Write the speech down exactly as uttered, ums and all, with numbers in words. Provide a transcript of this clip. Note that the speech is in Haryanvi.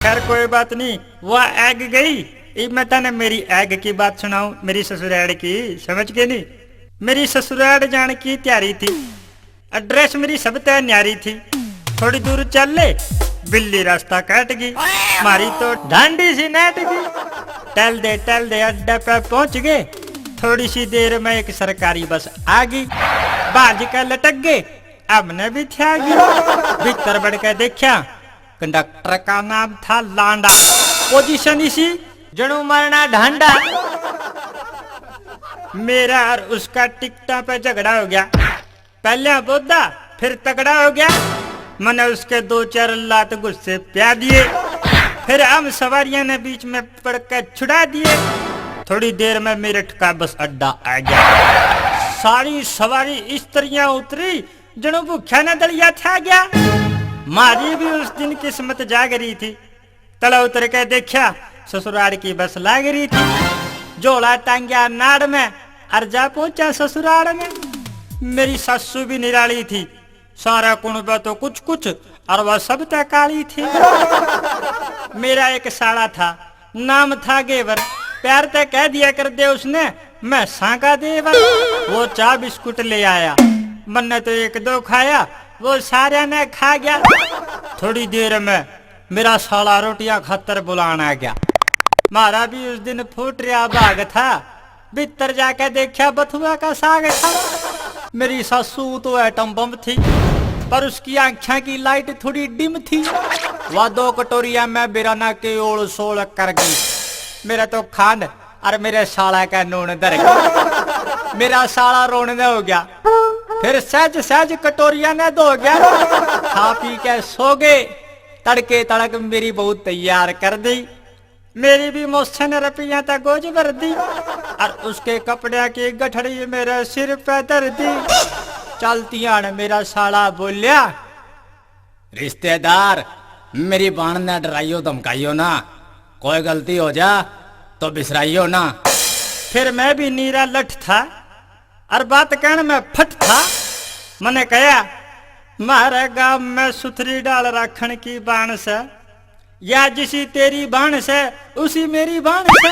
खैर, कोई बात नहीं, वह आग गई। इब मैं तने मेरी आग की बात सुनाऊं, मेरी ससुराल की, समझ के नहीं? मेरी ससुराल जान की तैयारी थी, एड्रेस मेरी सब तय न्यारी थी। थोड़ी दूर चल ले, बिल्ली रास्ता काट गई, मारी तो ढांडी सी नाट गई। टल दे टल दे अड्डे पे पहुंच गए। थोड़ी सी देर में एक सरकारी बस आ गई, भाज के लटक गए, हमने भी थ्या गई। भीतर बढ़ के देखा, कंडक्टर का नाम था लांडा, पोजीशन इसी जणू मरना ढांडा। मेरा और उसका टिकटा पे झगड़ा हो गया, पहले बोदा फिर तगड़ा हो गया। मैंने उसके दो चार लात गुस्से प्या दिए, फिर हम सवारियां ने बीच में पड़ के छुड़ा दिए। थोड़ी देर में मेरठ का बस अड्डा आ गया। सारी सवारी इस तरिया उतरी जणू भूख्या ने दलिया थ्या गया। मारी भी उस दिन किस्मत जाग रही थी। तले उतर के देखा, ससुराल की बस लाग रही थी। झोला टांग्या नाड़ में, और जा पहुंचा ससुराल में। मेरी सासू भी निराली थी, सारा कुणबा तो कुछ कुछ, और वह सब तय काली थी। मेरा एक साला था, नाम था गेवर, प्यार तय कह दिया कर दे उसने, मैं सांका देवर। वो चाह बिस्कुट ले आया, मन्ने तो एक दो खाया, वो सारे ने खा गया। थोड़ी देर में मेरा साला रोटियां खातर बुलान आ गया। म्हारा भी उस दिन फूट रहा भाग था। भीतर जाके देखा, बथुआ का साग था। मेरी सासू तो एटम बम थी, पर उसकी आंख्या की लाइट थोड़ी डिम थी। वह दो कटोरिया में बिराना के ओल सोल कर गई। मेरा तो खांड और मेरे साला का नून धर गया। मेरा साला रोने हो गया, फिर सहज सहज कटोरिया ने धो गया। खा पी के सो गए। तड़के तड़क मेरी बहू तैयार कर दी। मेरी भी मौसे ने रुपया तक गोज भर दी, और उसके कपड़े की गठड़ी मेरे सिर पे धर दी। चलती आन मेरा साला बोलिया, रिश्तेदार, मेरी बाण ने डराइयो धमकाइयो ना, कोई गलती हो जा तो बिसराइयो ना। फिर मैं भी नीरा लठ था, और बात कहण में फट था। मने कहा, म्हारे गांव में सुथरी डाल राखण की बाण से, या जिसी तेरी बाण से, उसी मेरी बाण से।